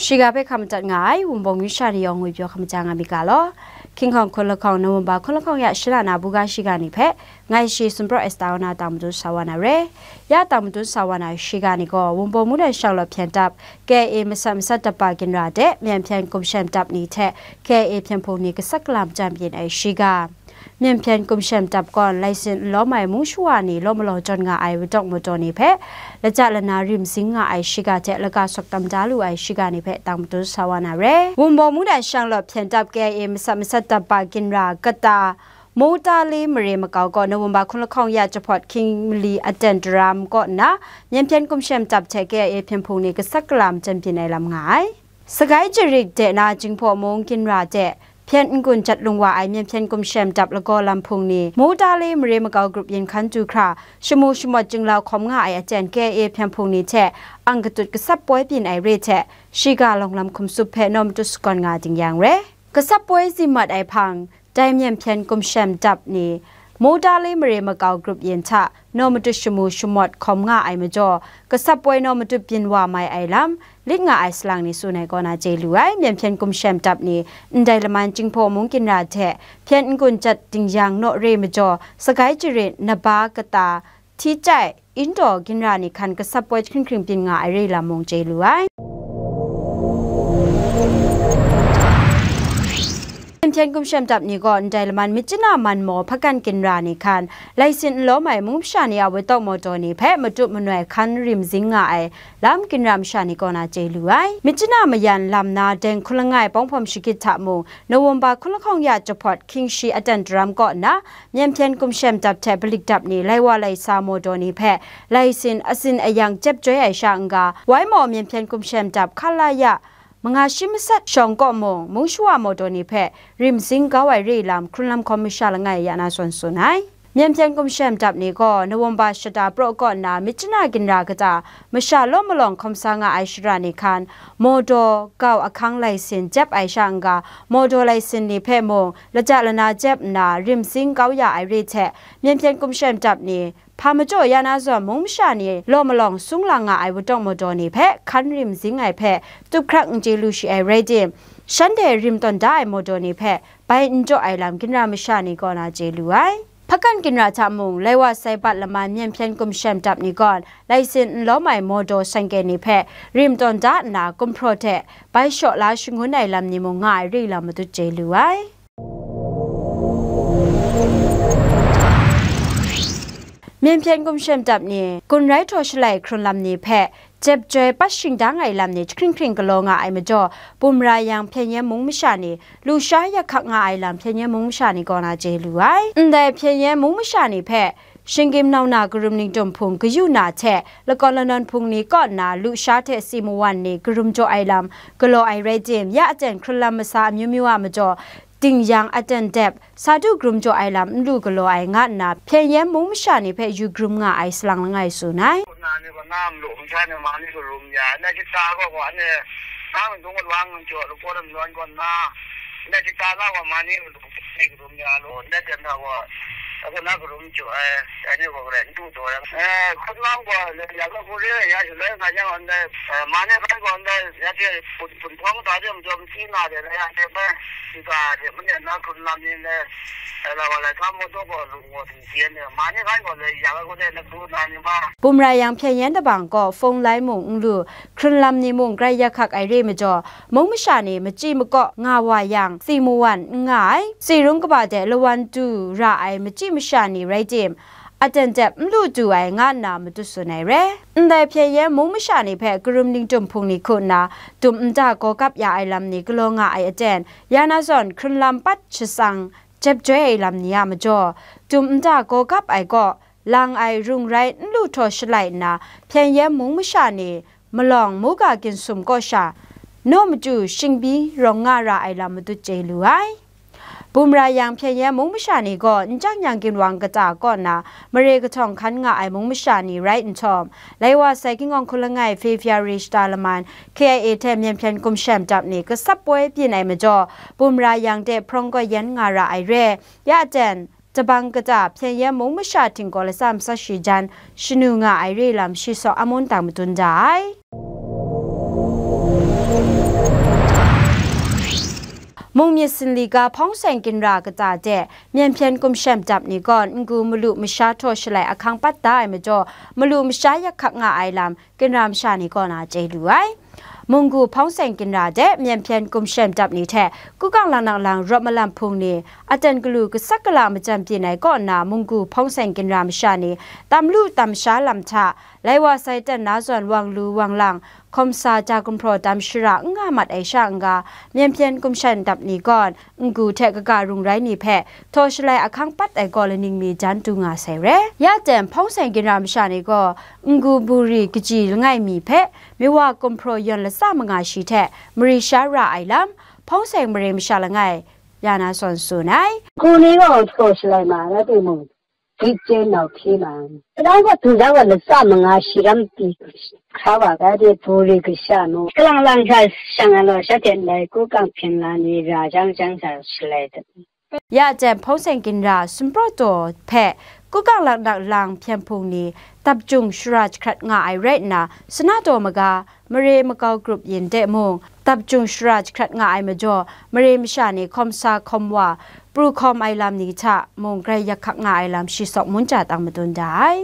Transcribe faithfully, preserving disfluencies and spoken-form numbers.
Shiga hpe hkam madat nga ai Wunpawng myu sha ni yawng ngwi pyaw hkam ja nga myit ga law. Hkying hkawng hkun lahkawng November hkun lahkawng ya shana na buga shiga ni hpe ngai shi Sumpraw Esta wa na tang matu sa wa na re. Ya tang matu sa wa na shiga ni gaw Wunpawng mungdan shang lawt hpyen dap K I A masat masat dap ba ginra de Myen hpyen gumshem dap ni hte K I A hpyen hpung ni gasat galam jam byin ai shiga. Myen hpyen gumshem dap gawn laisin n lawm ai mung shawa ni law malawng jawn nga ai wadawng mawdaw ni hpe, laja lana rim zing nga ai shiga hte laga sawk tam da lu ai shiga ni hpe tang matu sa wa na re. Wunpawng mungdan shang lawt hpyen dap K I A masat masat dap ba ginra kata Mawtale mare makau gaw November hkun lahkawng ya jahpawt hkying mali aten daram kaw nna, Myen hpyen gumshem dap hte K I A hpyen hpung ni gasat galam jan byin ai lam nga ai. Sagai jarit de na Jinghpaw mung ginra de, hpyen n-gun jat lung wa ai Myen hpyen gumshem dap lagaw lam hpung ni, Mawtale mare makau grup yin hkan du hkra, shamu shamawt jinglau hkawm nga ai aten K I A hpyen hpung ni hte ang katut gasat poi byin ai re hte, shiga lawng lam hkum tsup hpe naw matut sagawn nga ding yang re. Gasat poi zi mat ai hpang, dai Myen hpyen gumshem dap ni, Mawtale mare makau grup yin hta, naw matut shamu shamawt hkawm nga ai majaw, gasat poi naw matut byin wa mai ai lam, lit nga ai salang ni tsun ai kaw na chye lu ai. Myen hpyen gumshem dap ni, ndai laman Jinghpaw mung ginra hte, hpyen n-gun jat ding yang naw re majaw, sagai jarit, naba kata, hti chyai, indaw ginra ni hkan gasat poi jahkring hkring byin nga ai re lam mung chye lu ai. Myen hpyen gumshem dap ni gaw ndai laman myit chana man maw hpakan ginra ni hkan, laisin n lawm ai mung masha ni a wutawk mawdaw ni hpe matup manoi hkan rim zing nga ai lam ginra masha ni kaw na chye lu ai. Myit chana mayan lam na deng hkun langai pawng hpawm shagit hta mung, November hkun lahkawng ya jahpawt hkying shi aten daram kaw nna, Myen hpyen gumshem dap hte balik dap ni lai wa lai sa mawdaw ni hpe laisin atsin ayang jep joi ai sha n-ga, wai maw Myen hpyen gumshem dap hkalaya manga shi masat shawng kaw mung, mung shawa mawdaw ni hpe rim zing kau ai re lam hkrun lam hkawm masha langai ya na zawn tsun ai. Myen hpyen gumshem dap ni gaw November shata praw kaw nna myit chana ginra kata masha law malawng hkawm sa nga ai shara ni hkan, mawdaw, gau ahkang laisin jep ai sha n-ga, mawdaw laisin ni hpe mung, laja lana jep nna rim zing kau ya ai re hte, Myen hpyen gumshem dap ni, hpa majaw ya na zawn mung masha ni law malawng sung lang nga ai wutawng mawdaw ni hpe hkan rim zing ai hpe tup hkrak n chye lu shi ai rai tim, shanhte rim tawn da ai mawdaw ni hpe bai n jaw ai lam ginra masha ni kaw na chye lu ai. Hpakan ginra hta mung, lai wa sai bat laman Myen hpyen gumshem dap ni gawn, laisin n lawm ai mawdaw shange ni hpe rim tawn da nna, gumhpraw hte bai shaw la shangun ai lam ni mung nga ai re lam matut chye lu ai. Myen hpyen gumshem dap ni, gun rai htaw shalai hkrun lam ni hpe, jep joi pat shingdang ai lam ni jahkring hkring galaw nga ai majaw, bumra yang hpyen yen mung masha ni, lusha yak hkak nga ai lam hpyen yen mung masha ni kaw na chye lu ai. Ndai hpyen yen mung masha ni hpe, shinggyim nau na karum ningtum hpung kayu na hte, lakawn lanawn hpung ni kaw nna lusha hte si mawan ni karum jaw ai lam galaw ai rai tim, ya aten hkrun lam masa amyu myu a majaw, ding yang aten dep, sa du karum jaw ai lam n lu galaw ai nga nna, hpyen yen mung masha ni hpe yu karum nga ai salang langai tsun ai. Hkuna ni gaw na malu masha ni ma ni karum ya, na shata gaw gaw ni, na mung dung lawang jaw, lupawt lam lawn gaw na, na shata na gaw ma ni karum ni karum ya lo, na jan na gaw, a gaw na karum jaw ai, dai ni gaw garai n du taw ai. Eh, hkun lam gaw, ya gaw hkun re ya shaloi nga yang, eh, ma ni hkan gaw, ya hte pun, pun hpawng ta de majaw, masi na de, ya hte bai, shata de, mani na hkun lam ni, eh, Bumra yang hpyen yen dabang gaw, hpung lai mung n lu, hkrun lam ni mung grai yak hkak ai re majaw, mung masha ni machyi makaw nga wa yang, si mawan n nga ai, si rung kaba de lawan du ra ai machyi masha ni rai tim, aten dep n lu du ai, nga nna matut tsun ai re. Ndai hpyen yen mung masha ni hpe karum ningtum hpung ni hku nna, dum nta gaw gap ya ai lam ni galaw nga ai aten, ya na zawn hkrun lam pat shatsang, jep joi ai lam ni a majaw, dum nta gaw gap ai kaw, lang ai rung rai n lu htaw shalai nna, hpyen yen mung masha ni, malawng muga ginsum kaw sha, naw matu shingbyi rawng nga ra ai lam matut chye lu ai. Bumra yang hpyen yen mung masha ni gaw, n jang yang ginwang kata kaw nna, mare kahtawng hkan nga ai mung masha ni rai nhtawm, lai wa sai King Awng Hku langai February shata laman, K I A hte Myen hpyen gumshem dap ni gasap poi byin ai majaw, bumra yang de hprawng gaw yen nga ra ai re, ya aten, Tabang kata hpyen yen mung masha htinggaw latsa matsat shi jan shanu nga ai re lam shi saw amun dang madun da ai. Mung myit sinli ga hpawng seng ginra kata de myen hpyen kumshem dap ni gawn n-gu malu masha htaw shalai ahkang pat da ai majaw, malu masha yak hkak nga ai lam ginra masha ni kaw na chye lu ai. Munggu hpawng seng ginra de myen hpyen kumshem dap ni hte Kukang Laknak lang rawt malam hpung ni aten galu kasak kala majam byin ai kaw nna Munggu hpawng seng ginra masha ni tam lu tam sha lam hta, lai wa sai tan na zawn wang lu wang lang, hkawm sa ja gumhpraw dam shara n nga mat ai sha n-ga, myen hpyen kumshem dap ni gawn, n-gu hte kaga rung rai ni hpe htaw shalai ahkang pat ai gaw laning mi jan du nga sai re. Ya ten hpawng seng ginra masha ni gaw, n-gu buri kaji langai mi hpe, miwa gumhpraw yawn latsa manga shi hte mari sha ra ai lam, hpawng seng mare masha langai, ya na sawn tsun ai. Hku ni gaw htaw shalai ma ai rai timung, grit chyen nau hpyi ma ai. Sadan gaw hpyi da gaw latsa manga shi ram pyi hkra wa ga de buri kasha nu, kalang lang hta shang ai law, sha ten lai Kukang hpyen la ni ra jang jang sa shalai dat. Ya ten hpawng seng ginra sumpraw taw hpe Kukang Laknak lang hpyen hpung ni dap jung shara jahkrat nga ai rai nna, Sanataw maga, mare makau grup yin de mung, dap jung shara jahkrat nga ai majaw, mare masha ni hkawm sa hkawm wa, pru hkawm ai lam ni hta mung grai yak hkak nga ai lam shi sawk mun ja tang madun da ai.